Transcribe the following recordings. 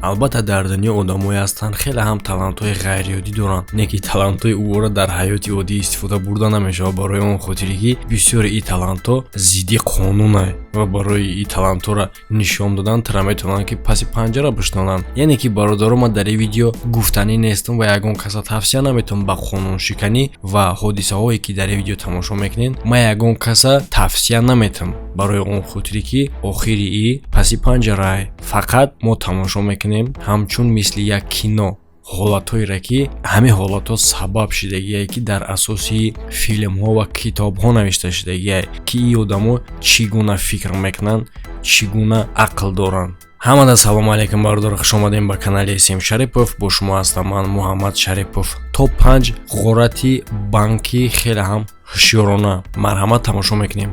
Албатта, дар дунё одамое ҳастанд, хеле ҳам талантҳои ғайриоддӣ доранд, не ки талантҳои ӯро дар ҳаёти оддӣ истифода бурда намешавад, барои он хотире ки бисёри ин талантҳо зидди қонунай ва барои ин талантҳоро нишон додан тара метавонанд, ки паси панҷара бишнонанд. Яъне ки, бародаро, ман дар ин видео гуфтанӣ нестам ва ягон каса тавсия наметавонам ба қонуншиканӣ ва ҳодисаҳое, ки дар ин видео тамошо мекунед, ман ягон каса тавсия наметавам, барои он хотире ки охири и паси панҷарай. Фақат мо тамошо мекунем ҳамчун мисли як кино ҳолатҳоеро, ки ҳамин ҳолатҳо сабаб шидагие, ки дар асоси филмҳо ва китобҳо навишта шидагие, ки ин одамо чӣ гуна фикр мекунанд, чӣ гуна ақл доранд. Ҳамада салому алайкум, бародар, хушомадем ба канали См Шарипов. Бо шумо ҳастам ман, Муҳаммад Шарипов. Топ 5 ғорати банкӣ хеле ҳам ҳушёрона. Марҳамат, тамошо мекунем.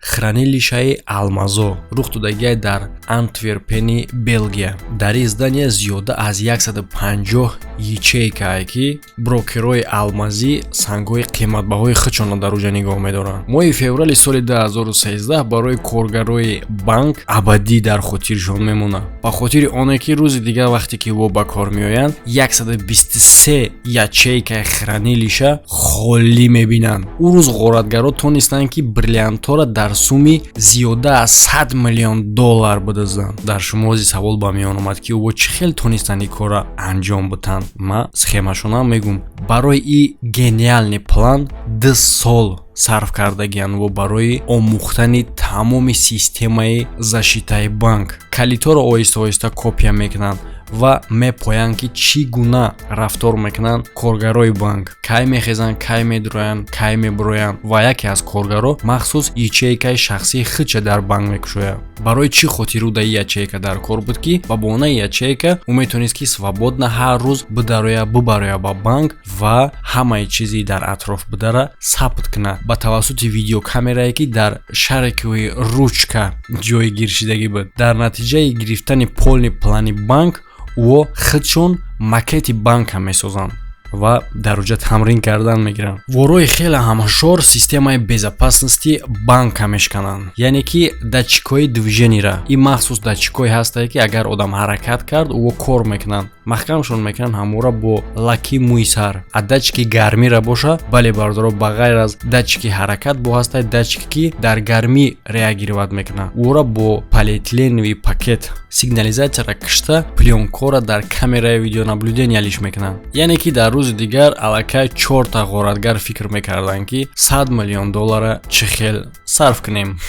Хранилищаи алмазо рух додагиай дар Антверпени, Белгия. Дар ин здания зиёда аз 150 ячейкае, ки брокерҳои алмазӣ сангҳои қиматбаҳои худшонро дар уҷа нигоҳ медоранд. Моҳи феврали соли 2013 барои коргарои банк абадӣ дар хотиршон мемонад, ба хотири оне ки рӯзи дигар, вақте ки во ба кор меоянд, 123 ячейкаи хранилища холӣ мебинанд. Ӯ рӯз ғоратгаро тонистанд, ки бриллиантҳоро дар суми зиёда аз 100 миллион доллар бидузданд. Дар шумо ози савол ба миён омад, ки ӯ чӣ хел тонистанд ин корро анҷом битанд. Ман схемашонам мегӯм. Барои и гениальный план 2 сол сарф кардагианд ва барои омӯхтани тамоми системаи защитаи банк. Калидҳоро оҳиста оҳиста копия мекунанд ва мепоянд, ки чӣ гуна рафтор мекунанд коргарои банк, кай мехезанд, кай медуроянд, кай мебуроянд. Ва яке аз коргаро махсус ячейкаи шахсии худша дар банк мекушояд. Барои чӣ хотир ӯ дар ячейка дар кор буд? Ки ба бонаи ячейка ӯ метавонист, ки свободно ҳар рӯз бидароя, бубароя ба банк ва ҳамаи чизи дар атроф будара сабт кунад ба тавассути видеокамерае, ки дар шариковый ручка ҷойгир шидагӣ буд. Дар натиҷаи гирифтани полный плани банк, ӯо худшон макети банка месозанд ва дар уҷа тамрин кардан мегиранд. Ворои хеле ҳамашор системаи безопасности банка мешкананд, яъне ки датчикҳои движенира. Ин махсус датчикҳое ҳастае, ки агар одам ҳаракат кард, ӯо кор мекунанд, маҳкамшон мекунанд ҳамора бо лаки мӯи сар. А датчики гармира боша, бале, бародаро, ба ғайр аз датчики ҳаракат бо ҳастае датчике, ки дар гармӣ реагировать мекунад. Ӯро бо полиэтиленовый пакет сигнализатсияра кишта, плёнкора дар камераи видеонаблюдения лиш мекунанд. Яъне ки дар рӯзи дигар аллакай чорта ғоратгар фикр мекарданд, ки 100 миллион доллара чӣ хел сарф кунем.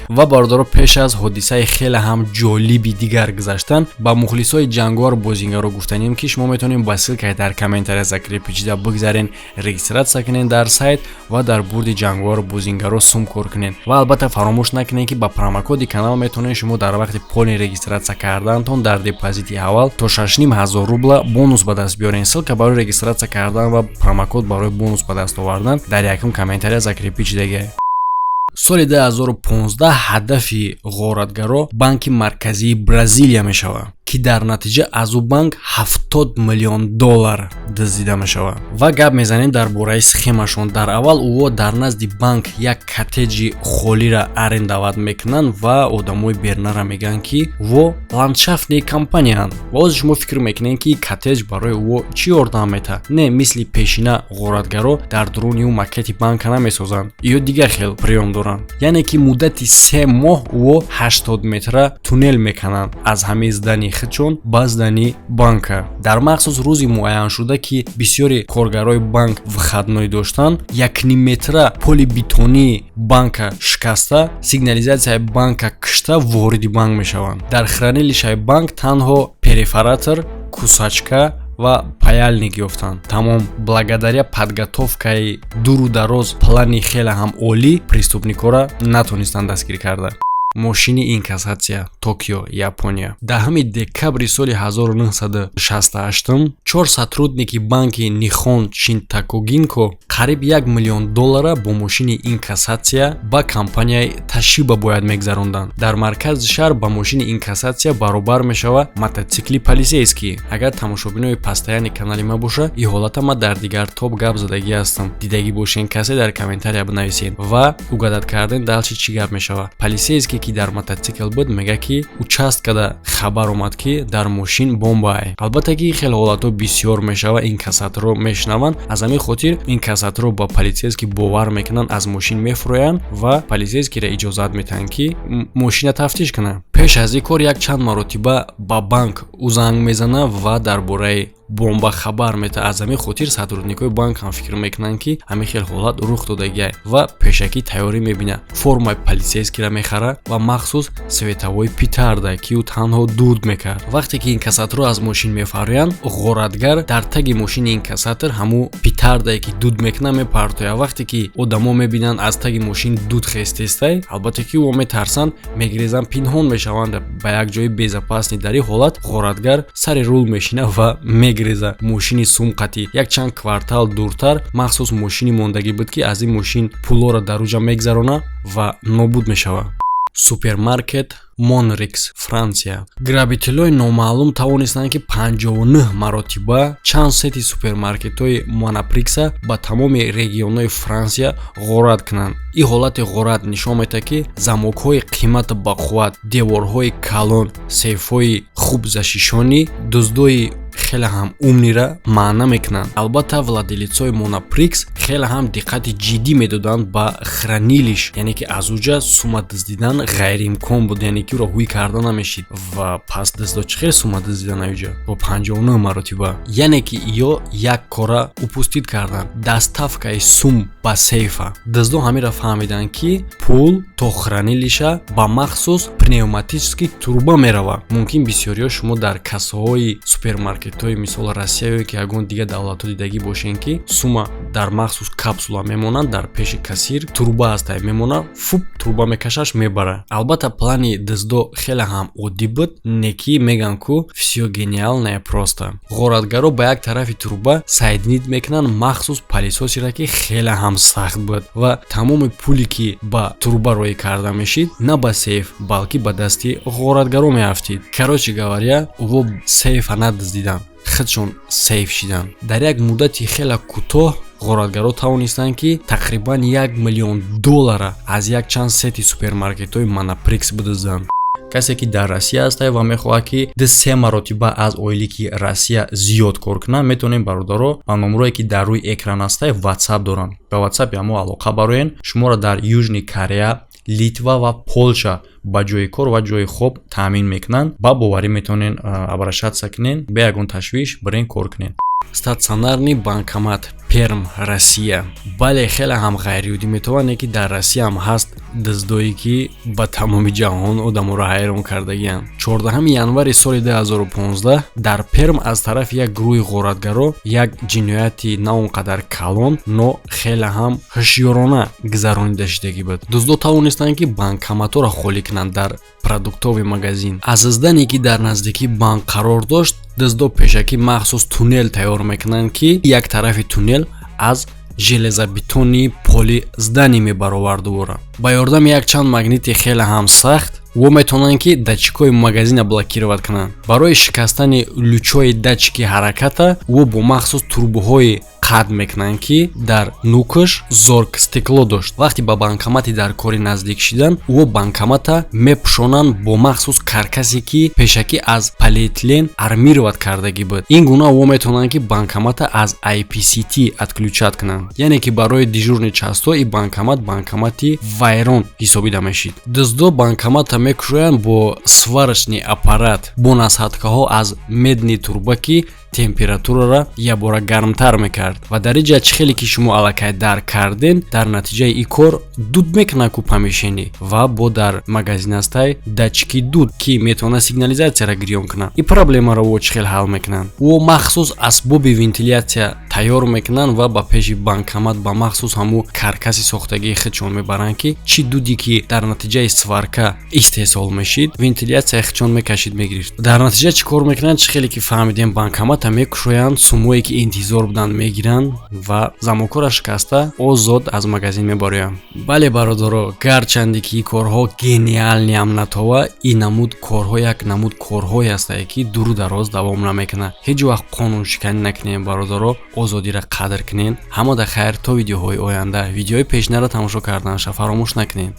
Ва, бародаро, пеш аз ҳодисаи хеле ҳам ҷолиби дигар гузаштан, ба мухлисои ҷанговар бозингаро гуфтанем, ки шумо метавонед ба ссылкаи дар комментария закрепить шида бигзарен, регистрация кунед дар сайт ва дар бурди ҷанговар бозингаро сум кор кунед. Ва албатта, фаромӯш накунед, ки ба промокоди канал метавонед шумо дар вақти полный регистрация кардантон дар депозити аввал то 6500 рубла бонус ба даст биёред. Ссылка барои регистрация кардан ва промокод барои бонус ба даст овардан дар якум комментария закрепить шидагиа. Соли 2015 ҳадафи ғоратгаро Банки Марказии Бразилия мешавад, ки дар натиҷа аз ӯ банк 70 миллион доллар дуздида мешавад. Ва гап мезанем дар бораи схемашон. Дар аввал ӯо дар назди банк як коттеҷи холиро арендовать мекунанд ва одамои бернара мегӯянд, ки во ландшафтные компанияанд. Ва ҳозир шумо фикр мекунед, ки коттеҷ барои ӯо чӣ ёрдам метаҳад? Не, мисли пешина ғоратгаро дар дуруни ӯ макети банка намесозанд. Ё дигар хел приём доранд, яъне ки муддати 3 моҳ ӯо 80 метра туннел мекананд аз ҳамаи здани худшон ба здани банка. Дар махсус рӯзи муайяншуда, ки бисёри коргарои банк выходной доштанд, 1,5 метра поли бетонии банка шикаста, сигнализатсияи банка кишта, вориди банк мешаванд. Дар хранилищаи банк танҳо перфоратор, кусачка ва паяльник ёфтанд, тамом. Благодаря подготовкаи дуру дароз, плани хеле ҳам олӣ, преступникҳоро натонистанд дастгир карда. Мошини инкассатсия, Токио, Япония. 10 декабри соли 1968 чор сотрудники банки Нихон Шинтакогинко қариб 1 миллион доллара бо мошини инкассатсия ба компанияи Тошиба бояд мегзаронданд. Дар маркази шаҳр ба мошини инкассатсия баробар мешавад мототсикли полицейский. Агар тамошобинои постоянный канали ма боша, ин ҳолата ма дар дигар топ гап задагӣ ҳастам. Дидагӣ бошен, касе дар комментария бинависед ва угадать карден, дальше чӣ гап мешавад. Полицейский. Ки дар мототсикл буд, мега, ки участкада хабар омад, ки дар мошин бомбае. Албатта, ки хеле ҳолатҳо бисёр мешава, инкассаторро мешунаванд. Аз ҳамин хотир инкассаторро ба полицейский бовар мекунанд, аз мошин мефурӯянд ва полицейскийро иҷозат метаҳанд, ки мошина тафтиш кунад. Пеш аз ин кор як чанд маротиба ба банк ӯ занг мезанад ва дар бораи бомба хабар метаҳад. Аз ҳамин хотир сотрудникҳои банк ҳам фикр мекунанд, ки ҳамин хел ҳолат рух додагиай, ва пешакӣ тайёрӣ мебинад, формаи полицейскийро мехарад ва махсус световой петарда, ки ӯ танҳо дуд мекард. Вақте ки инкассаторро аз мошин мефарёянд, ғоратгар дар таги мошини инкассатор ҳамун петардае, ки дуд мекунад, мепартояд. Вақте ки одамо мебинанд, аз таги мошин дуд хестестай, албатта, ки ӯ метарсанд, мегирезанд, пинҳон мешаванд ба як ҷои безопасный. Дар ин ҳолат ғоратгар сари рул мешинад ва мегиреза мошини сумқатӣ. Якчанд квартал дуртар махсус мошини мондагӣ буд, ки аз ин мошин пулҳоро дар уҷа мегзарона ва нобуд мешавад. Супермаркет Монрикс, Франсия. Грабителҳои номаълум тавонистанд, ки 59 маротиба чанд сети супермаркетҳои Моноприкса ба тамоми регионҳои Франсия ғорат кунанд. Ин ҳолати ғорат нишон медиҳад, ки замокҳои қимату бақувват, деворҳои калон, сейфҳои хуб защищённый дуздои хеле ҳам умныйра маъна мекунанд. Албатта, владелецҳои Моноприкс хеле ҳам диққати ҷиддӣ медоданд ба хранилище, яъне ки аз уҷа сума дуздидан ғайриимкон буд, яъне ки ӯро ҳуй карда намешид. Ва пас дуздо чӣ хел сума дуздидан аюҷа бо 59 маротиба? Яъне ки ё як кора упустить карданд: доставкаи сум ба сейфа. Дуздо ҳаминро фаҳмиданд, ки пул то хранилища ба махсус пневматический труба меравад. Мумкин, бисёриҳо шумо дар кассаҳои супермаркетҳои, мисол, Россия ё ки ягон дигар давлатҳо дидагӣ бошем, ки сума дар махсус капсула мемонанд, дар пеши кассир труба ҳастай, мемона, фуп, труба мекашаш, мебара. Албатта, плани дуздо хеле ҳам оддӣ буд, не ки меган ку всё гениальное просто. Ғоратгаро ба як тарафи труба соединить мекунанд махсус пылесосира, ки хеле ҳам сахт буд, ва тамоми пуле, ки ба труба роӣ карда мешид, на ба сейф, балки ба дасти ғоратгаро меафтид. Короче говоря, ӯ сейфа надуздиданд, худшон сейф шиданд. Дар як муддати хеле кӯтоҳ ғоратгаро тавонистанд, ки тақрибан 1 миллион доллара аз якчанд сети супермаркетҳои Моноприкс бидузданд. Касе, ки дар Россия ҳастае ва мехоҳад, ки ду се маротиба аз ойлики Россия зиёд кор кунад, метавонем, бародаро, ба номрое, ки дар рӯи экран ҳастае, Ватсап доранд, ба Ватсапи ҳамо алоқа бароен. Шуморо дар Южный Корея, Литва ва Полша ба ҷои кор ва ҷои хоб таъмин мекунанд. Ба боварӣ метавонен обращаться кунен, бе ягон ташвиш бирен, кор кунен. Стационарный банкомат, Перм, Россия. Бале, хеле ҳам ғайриоддӣ метавонад, ки дар Россия ҳам ҳаст дуздое, ки ба тамоми ҷаҳон одаморо ҳайрон кардагианд. 14 январи соли 2015 дар Перм аз тарафи як гурӯҳи ғоратгаро як ҷинояти на он қадар калон, но хеле ҳам ҳушёрона гузаронида шудагӣ буд. Дуздо тавонистанд, ки банкоматҳоро холӣ кунанд дар продуктовый магазин. Аз здание, ки дар наздикии банк қарор дошт, дуздо пешакӣ махсус туннел тайёр мекунанд, ки як тарафи туннел аз железобетонный поли здание мебаровард дубора. Ба ёрдами якчанд магнити хеле ҳам сахт во метавонанд, ки датчикҳои магазина блокировать кунанд. Барои шикастани лучҳои датчики ҳараката во бо махсус трубаҳои қатъ мекунанд, ки дар нукаш оргстекло дошт. Вақте ба банкомати дар кори наздик шидан, ӯ банкомата мепӯшонанд бо махсус каркасе, ки пешакӣ аз полиэтилен армировать кардагӣ буд. Ин гуна ӯ метавонанд, ки банкомата аз IP сети отключать кунанд, яъне ки барои дежурный частҳо ин банкомат банкомати вайрон ҳисобида мешид. Дуздо банкомата мекушоянд бо сварочный аппарат, бо насадкаҳо аз медный труба, ки температураро якбора гармтар мекард. Ва дар ин ҷа чӣ хеле ки шумо аллакай дарк карден, дар натиҷаи ин кор дуд мекунад ку помещение, ва бо дар магазин ҳастай датчики дуд, ки метавонад сигнализатсияро гирён кунад. Ин проблемаро во чӣ хел ҳал мекунанд? Во махсус асбоби вентилятсия тайёр мекунанд ва ба пеши банкомат ба махсус ҳамун каркаси сохтагии худшон мебаранд, ки чӣ дуде, ки дар натиҷаи сварка истеҳсол мешид, вентилятсияи худшон мекашид, мегирифт. Дар натиҷа чӣ кор мекунанд? Чӣ хеле ки фаҳмидем, банкомата мекушоянд, суммое, ки интизор буданд, мегиранд ва замокҳоро шикаста, озод аз магазин мебароянд. Бале, бародаро, гарчанде ки ин корҳо гениальныйам натова, ин намуд корҳо як намуд корҳое ҳастае, ки дуру дароз давом намекунад. Ҳеҷ вақт қонуншиканӣ накунем, бародаро, озодиро қадр кунен. Ҳамада хайр, то видеоҳои оянда. Видеои пешинаро тамошо карданша фаромӯш накунед.